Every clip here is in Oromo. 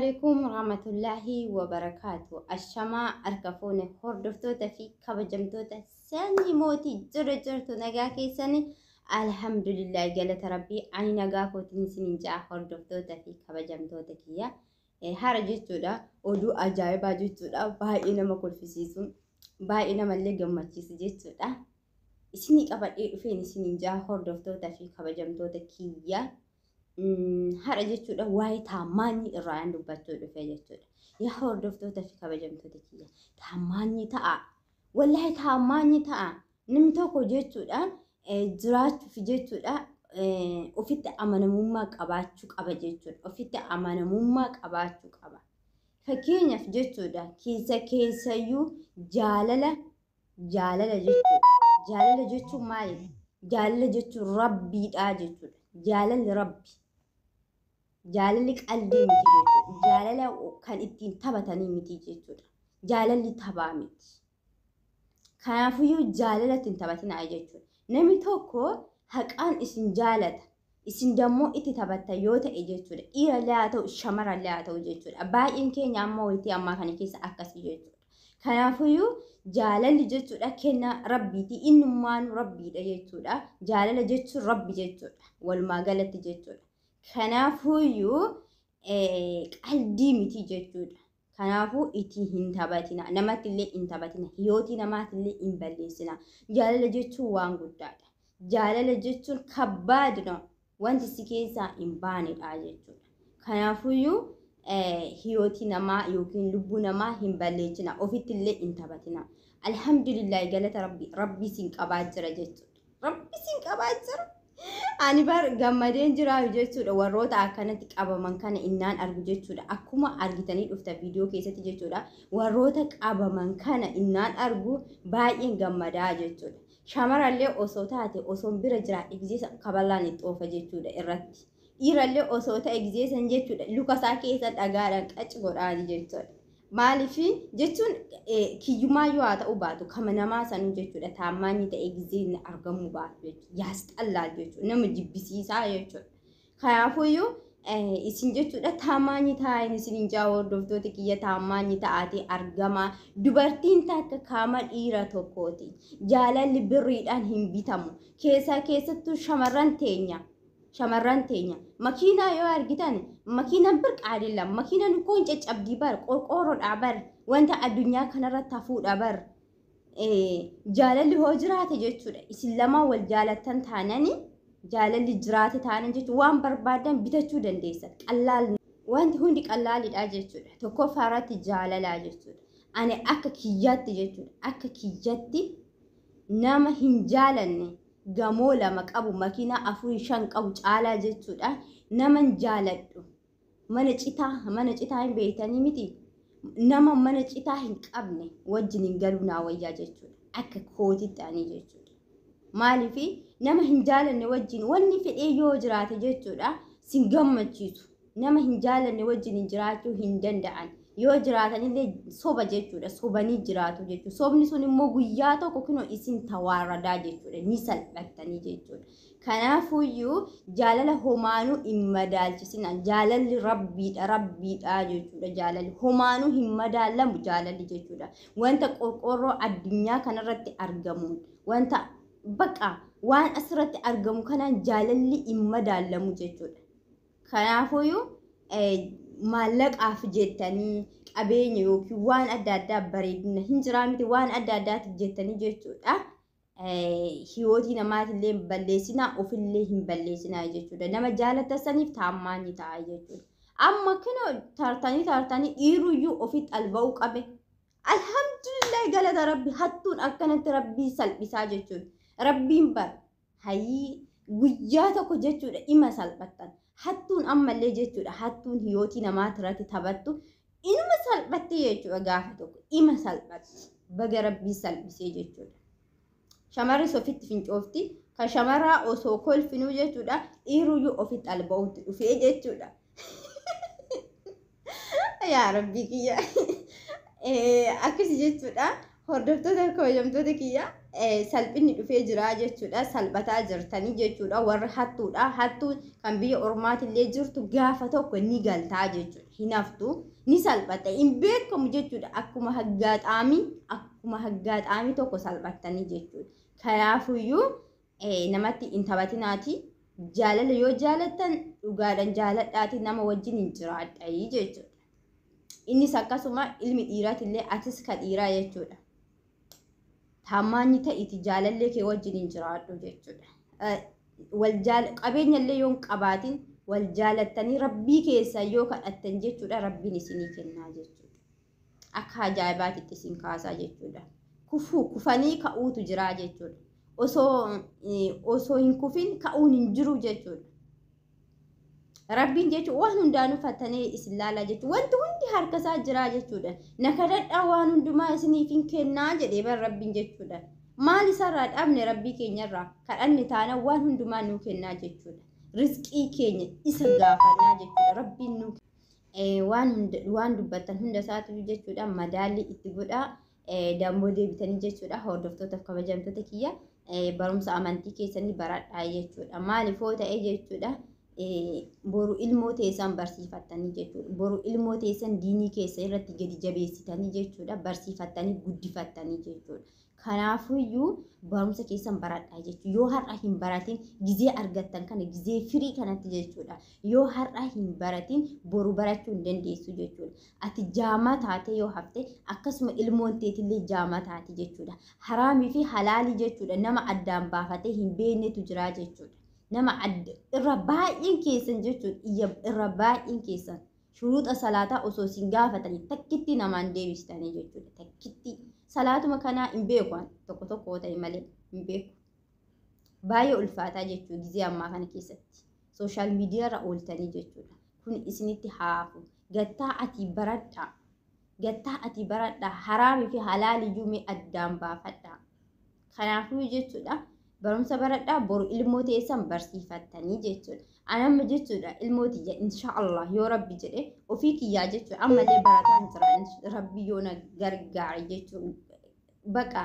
Alaikum warahmatullahi wabarakaatu. Ashamaa harka fuune hordoftoota fi kabajamtoota sanyii mootii jiru jirtu nagaa keessanii alhamdulillah galata rabbii ani nagaa kootiin isiniin ja'a hordoftoota fi kabajamtoota kiyya. Hara jechuudha oduu ajaa'ibaa jechuudha baay'ee nama kolfisiisu baay'ee namallee gammachiisu jechuudha. Isinii qabadhee dhufeen isiniin ja'a hordoftoota fi kabajamtoota kiyya. Hara jechuudha waa'ee taammaanyii irraa yan dubbachuu dhufe jechuudha. Yaa hordoftoota fi kabajamtoota kiyya taammaanyii ta'a. Wallaahi taammaanyii ta'a. Namni tokko jechuudha jiraachuuf jechuudha ofitti amanamummaa qabaachuu qaba jechuudha. Ofitti amanamummaa qabaachuu qaba. Fakkeenyaaf jechuudha keessa keessayyuu jaalala jaalala jechuudha. Jaalala jechuun maalidha? Jaalala jechuun rabbiidha jechuudha. Jaalalli rabbi. Jaalalli qalbii miti jechuudha. Jaalala kan ittiin taphatanii miti jechuudha. Jaalalli taphaa miti. Kanaafiyyuu jaalala ittiin taphatinaa jechuudha. Namni tokko haqaan isin jaalata. Isin dammoo itti taphatta yoo ta'e jechuudha. Dhiirallee haa ta'u shamarrallee haa ta'u jechuudha. Baay'een keenya amma wayitii ammaa kana keessa akkasii jechuudha. Kanaafiyyuu jaalalli jechuudha kennaa rabbiiti. Innummaan rabbiidha jechuudha. Jaalala jechuun rabbi jechuudha. Walumaa galatti jechuudha. Kanaafiyyuu qalbii miti jechuudha. Kanaafuu itti hin taphatina. Namatti illee hin taphatina. Hiyootii namaatti illee hin balleessina. Jaalala jechuun waan guddaadha. Jaalala jechuun kabbaadha. Wanti si keessaa hin baanedha jechuudha. Kanaafiyyuu hiyootii namaa yookiin lubbuu namaa hin balleessina. Ofitti illee hin taphatina. Alhamdulillah galata rabbi rabbi siin qabaa jira jechuudha. Rabbi siin qabaa jira. Ani bar gammadeen jira jechuudha warroota akkanatti qabaman kana innaan argu jechuudha. Akkuma argitanii dhufta viidiyoo keessatti jechuudha. Warroota qabaman kana innaan argu baay'een gammadaa jechuudha. Shamarallee osoo taate osoo bira jiraadhe gizee kaballaan itti oofa jechuudha irratti. Dhiirallee osoo ta'e gizee san jechuudha luka isaa keessa dhagaadhaan qaci godhaani jechuudha. Maaliif jechuun kiyyumaa yoo haa ta'u baatu kama namaa sanuu jechuudha taammaanyi ta'e gizee inni argamuu baatu jechuudha. Yaasxallaa jechuudha nama jibbisiisaa jechuudha. Kanaafuyyuu isin jechuudha taammaanyi taa'een isin hin jaa hordoftoota kiyya taammaanyi ta'aatee argama. Dubartiin takka kaama dhiira tokkooti. Jaalalli birriidhaan hin bitamu. Keessaa keessattuu shamarran teenya. Shamarran teenya makiinaa yoo argitan makiinaan birqaadilla makiinaan kun caccabdii bar qorqoorroodhaa bar wanta addunyaa kanarratti hafuudha bar jaalalli hoo jiraate jechuudha isin lamaan wal jaalattan taanani jaalalli jiraate taanan jechuudha waan barbaadan bitachuu dandeessan qallaal wanti hundi qallaalidha jechuudha tokkoffaa irratti jaalalaa jechuudha ani akka kiyyaatti jechuudha akka kiyyaatti nama hin jaalanne gamoo lama qabu makiinaa 4 5 qabu caalaa jechuudha naman jaaladhu mana citaa hin beektanii miti nama mana citaa hin qabne wajjin hin galuu naa wayyaa jechuudha akka kootitti ani jechuudha. Maaliif nama hin jaalanne wajjin wanni fedhee yoo jiraate jechuudha sin gammachiisu nama hin jaalanne wajjin hin jiraachuu hin danda'an yoo jiraatanillee soba jechuudha sobanii jiraatu jechuudha sobni sun immoo guyyaa tokko kunoo isin tawaaradaa jechuudha ni salphattanii jechuudha. Kanaafuyyuu jaalala homaanuu hin madaalchisina jaalalli rabbiidha rabbiidha jechuudha jaalalli homaanuu hin madaalamu jaalalli jechuudha wanta qorqoorroo addunyaa kanarratti argamuun wanta baqa waan asirratti argamu kanaan jaalalli hin madaalamu jechuudha. Kanaafuyyuu maallaqaaf jettanii qabeenya yookiin waan adda addaa bareedina hin jiraa miti waan adda addaatiif jettanii jechuudha. Hiyootii namaatillee hin balleessinaa ofillee hin balleessinaa jechuudha. Nama jaalatasaniif taammaanyi ta'a jechuudha. Amma kunoo taartanii dhiiruyyuu ofitti alba'uu qabe. Alhamdulillah galata rabbi hattuun akkanatti rabbii salphisaa jechuudha. Rabbiin bar hayii guyyaa tokko jechuudha ima salphattan. Hattuun ammallee jechuudha hattuun hiyootii namaati irratti taphattu inuma salphatti jechuudha gaafa tokko ima salphatti baga rabbii salphisee jechuudha. Shamarris ofitti fincoofti kan shamarraa osoo kolfinuu jechuudha dhiiruyyuu ofitti alba'uutti dhufee jechuudha. Yaa rabbii kiyya akkasi jechuudha hordoftoota kabajamtoota kiyya Salphinni dhufee jira jechuudha. Salphataa jirtanii jechuudha. Warri hattuudha. Hattuun kan biyya ormaatillee jirtu gaafa tokko ni galtaa jechuudha. Hin haftu, ni salphatta. Hin beekamu jechuudha. Akkuma haggaaxaamii tokko salphattanii jechuudha. Kanaafuyyuu namatti hin taphatinaati. Jaalala yoo jaalattan dhugaadhaan jaaladhaati nama wajjin hin jiraadha jechuudha. Innis akkasuma ilmi dhiiraatillee, atis ka dhiiraa jechuudha. Taamaanyi ta'iti jaalallee kee wajjin hin jiraadhu jechuudha. Qabeenya illee yoo hin qabaatin, wal jaalattanii rabbii keessa yoo kadhattan jechuudha, rabbiin isinii kennaa jechuudha. Akka ajaa'ibaatitti isin kaasaa jechuudha. Kufuu, kufanii ka'uutu jira jechuudha. Osoo hin kufin ka'uun hin jiru jechuudha. Rabbiin jechuun waan hundaanuu fattanee isin laalaa jechuudha. Wanti hundi harka isaa jira jechuudha. Na kadhadhaa, waan hundumaa isiniif hin kennaa jedhee bar rabbiin jechuudha. Maal isarraa dhabne? Rabbii keenyarraa kadhanne taana waan hundumaa nuu kennaa jechuudha. Rizqii keenya isa gaafannaa jechuudha. Rabbiin nuu waan dubbattan hunda isaatu jechuudha, madaalli itti godhaa. Dammoo deebitanii jechuudha, hordoftootaaf kabajamtoota kiyya, barumsa amantii keessanii baradhaa jechuudha. Maaliifoo ta'e jechuudha, boru ilmoo teessan barsiifattanii jechuudha. Boru ilmoo teessan diinii keessa irratti gadi jabeessitanii jechuudha. Barsiifattanii guddifattanii jechuudha. Kanaafuyyuu barumsa keessan baradhaa jechuudha. Yoo har'a hin baratin, gizee argattan kana, gizee firii kanatti jechuudha. Yoo har'a hin baratin, boru barachuu hin dandeessu jechuudha. Ati jaamaa taate yoo hafte, akkasuma ilmoon teetillee jaamaa taate jechuudha. Haraamii fi halaalii jechuudha, nama addaan baafatee hin beeknetu jira jechuudha. Nama irra baay'een keessan jechuudha, irra baay'een keessan shuruuxa salaataa osoo isin gaafatanii takkitti namaan deebistanii jechuudha. Takkitti salaatuma kanaa hin beeku, tokko tokko ta'e malee hin beeku. Baay'ee ulfaataa jechuudha gizee ammaa kana keessatti. Social media irra ooltanii jechuudha. Kun isinitti haafu. Gattaa ati baradhaa. Gattaa ati baradhaa. Haraamii fi halaaliyyuu mee addaan baafadhaa. Kanaafuu jechuudha, barumsa baradhaa, boru ilmoo teessan barsiifattanii jechuudha. Anamma jechuudha, ilmoo tiyya inshaallah yoo rabbi jedhe, ofii kiyyaa jechuudha, ammallee barataan jira, rabbi yoo na gargaare jechuudha. Baqa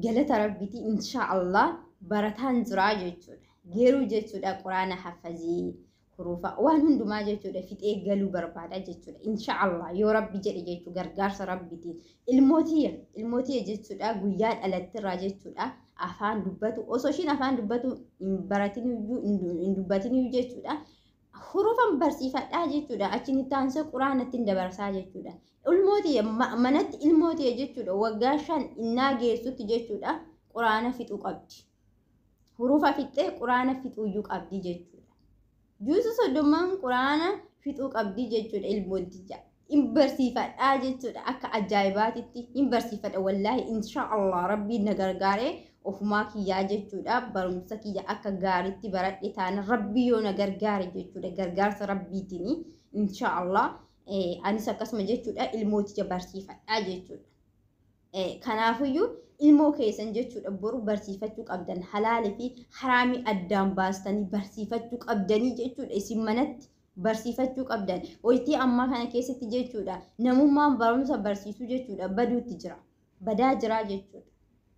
galata rabbiiti, inshaallah barataan jira jechuudha. Geeruu jechuudha, quraana hafazii, hurufa, waan hundumaa jechuudha fixee galuu barbaada jechuudha. Inshaallah yoo rabbi jedhe jechuudha, gargaarsa rabbitiin ilmootiyya jechuudha, guyyaa dhalattirraa jechuudha afaan dubbatu osoo ishiin afaan dubbatu hin baratiniyyuu, hin dubbatiniyyuu jechuudha, hurufan barsiifadhaa jechuudha. Achiin itti aansee quraanatti dabarsaa jechuudha. Ilmootiyya manatti, ilmootiyya jechuudha, waggaa 5 innaa geessutti jechuudha, quraana fixuu qabdi. Hurufa fixxee quraana fixuuyyuu qabdi jechuudha. Juusa 30n quraana fixuu qabdi jechuudha ilmootiyya. Hin barsiifadhaa jechuudha, akka ajaa'ibaatitti hin barsiifadha wallaahi, inshaallah rabbiin na gargaaree ofumaa kiyyaa jechuudha, barumsa kiyya akka gaariitti baradhe taana, rabbii yoo na gargaare jechuudha, gargaarsa rabbiitiin inshaallah anis akkasuma jechuudha ilmooticha barsiifadhaa jechuudha. Kanaafiyyuu ilmoo keessan jechuudha boru barsiifachuu qabdan, halaalii fi haraamii addaan baastanii barsiifachuu qabdanii jechuudha, isin manatti barsiifachuu qabdan. Wayitii ammaa kana keessatti jechuudha, namummaan barumsa barsiisuu jechuudha baduutti jira. Badaa jira jechuudha.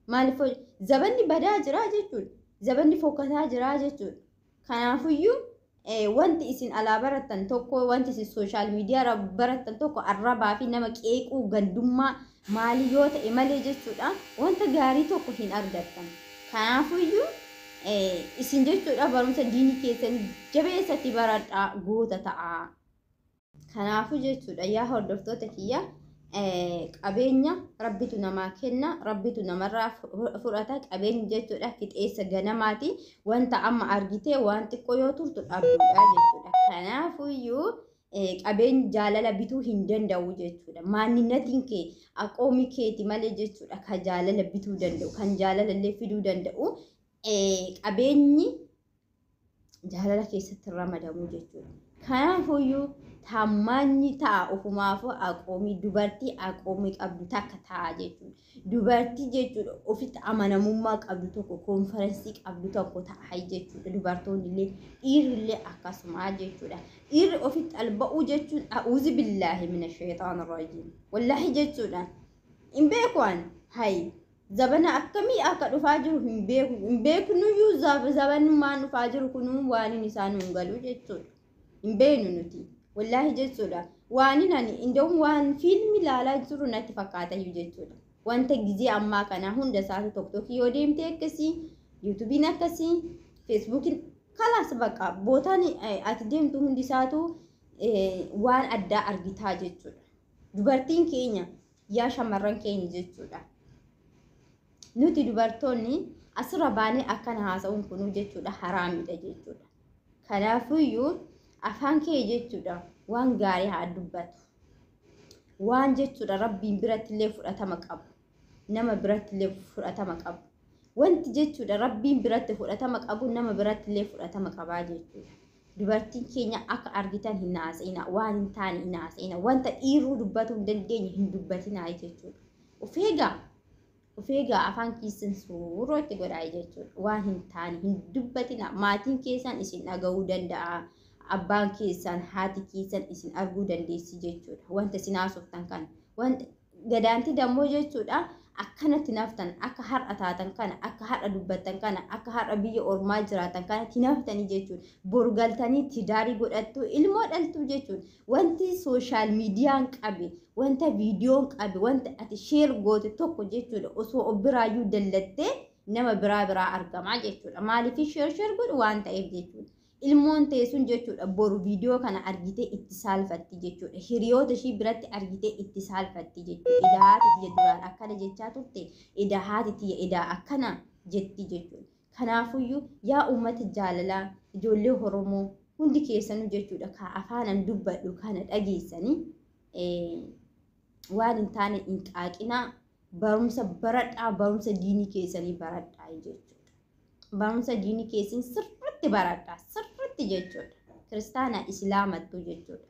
Maaliif? Zabanni badaa jira jechuudha. Zabanni fokkataa jira jechuudha. Kanaafiyyuu wanti isin alaa barattan tokko, wanti isin social media barattan tokko arrabaa fi nama qeequu, gandummaa maalii yoo ta'e malee jechuudha, wanta gaarii tokko hin argattan. Kanaafiyyuu isin jechuudha, barumsa diinii keessanii jabeessatti baradhaa, goota ta'a. Kanaafuu jechuudha, yaa hordoftoota kiyya, qabeenya rabbitu namaa kenna, rabbitu namarraa fudhata. Qabeenyi jechuudha fixeessa ganamaati. Wanta amma argitee waan xiqqoo yoo turtu dhabduudha jechuudha. Kanaafuyyuu qabeenyi jaalala bituu hin danda'u jechuudha. Maanninnatiin kee, aqoomii keeti malee jechuudha, kan jaalala bituu danda'u, kan jaalala illee fiduu danda'u, qabeenyi jaalala keessatti ramadamu jechuudha. Kanaafuyyuu taammaanyi ta'a, ofumaafuu aqoomii, dubartii aqoomii qabdu takka ta'a jechuudha. Dubartii jechuudha ofitti amanamummaa qabdu tokko, confidence qabdu tokko ta'a jechuudha. Dubartoonni illee, dhiirri illee akkasuma jechuudha. Dhiirri ofitti alba'uu jechuun أعوذ بالله من الشيطان الرجيم. Wallaahi jechuudha. Hin beeku an hayi. Zabana akkamii akka dhufaa jiru hin beeku. Hin beeknuyyuu zabanummaan dhufaa jiru kunuu waan inni isaan hin galu jechuudha. Hin beeknu nuti. Wallaahi jechuudha. Waan ani inda'uun waan fiilmi ilaalaa jiru natti fakkaatayyuu jechuudha. Wanta gizee ammaa kana hunda isaatu tokko yoo deemte akkasii, yuutuubiin akkasii, feesbuukiin kalaas bakka bootaan ati deemtu hundi isaatu waan addaa argitaa jechuudha. Dubartiin keenya yaa shamarran keenya jechuudha. Nuti dubartoonni asirra baanee akkana haasa'uun kunuu jechuudha haraamidha jechuudha. Kanaafiyyuu afaan kee jechuudha waan gaarii haa dubbatu. Waan jechuudha rabbiin biratti illee fudhatama qabu. Nama biratti illee fudhatama qabu. Wanti jechuudha rabbiin biratti fudhatama qabu nama biratti illee fudhatama qabaa jechuudha. Dubartiin keenya akka argitan hin haasa'ina, waan hin taane hin haasa'ina, wanta dhiiruu dubbatuu hin dandeenye hin dubbatinaa jechuudha. Of eegaa. Of eegaa afaan keessan suurootti godhaa jechuudha. Waan hin taane hin dubbatina. Maatiin keessan isin dhaga'uu danda'a. Abbaan keessan, haati keessan isin arguu dandeessi jechuudha. Wanta isin haasoftan kana. Wanta gadaanti dammoo jechuudha. Akkanatti naftan akka har'a taatan kana, akka har'a dubbattan kana, akka har'a biyya ormaa jiraatan kana naftanii jechuudha. Boru galtanii tidaarii godhattu, ilmoo dhaltu jechuudha. Wanti sooshaal miidiyaan qabe, wanta viidiyoon qabe, wanta ati sheer goote tokko jechuudha. Osoo of biraayyuu dallattee nama biraa biraa argamaa jechuudha. Maaliif sheer sheer godhu waan ta'eef jechuudha. Ilmoon teessuun jechuudha boru viidiyoo kana argitee itti saalfatti jechuudha. Hiriyoota ishii biratti argitee itti saalfatti jechuudha. Edaa haati tiyya duraan akkana jechaa turte, edaa haati tiyya edaa akkana jetti jechuudha. Kanaafuyyuu yaa uummata jaalalaa ijoollee Oromoo hundi keessanuu jechuudha ka afaanan dubbadhu kana dhageessanii waan hin taane hin qaaqinaa, barumsa baradhaa, barumsa diinii keessanii baradhaa jechuudha. Barumsa diinii keessanii sirriitti baradhaa, sirriitti jechuudha. Kiristaana islaamattuu jechuudha.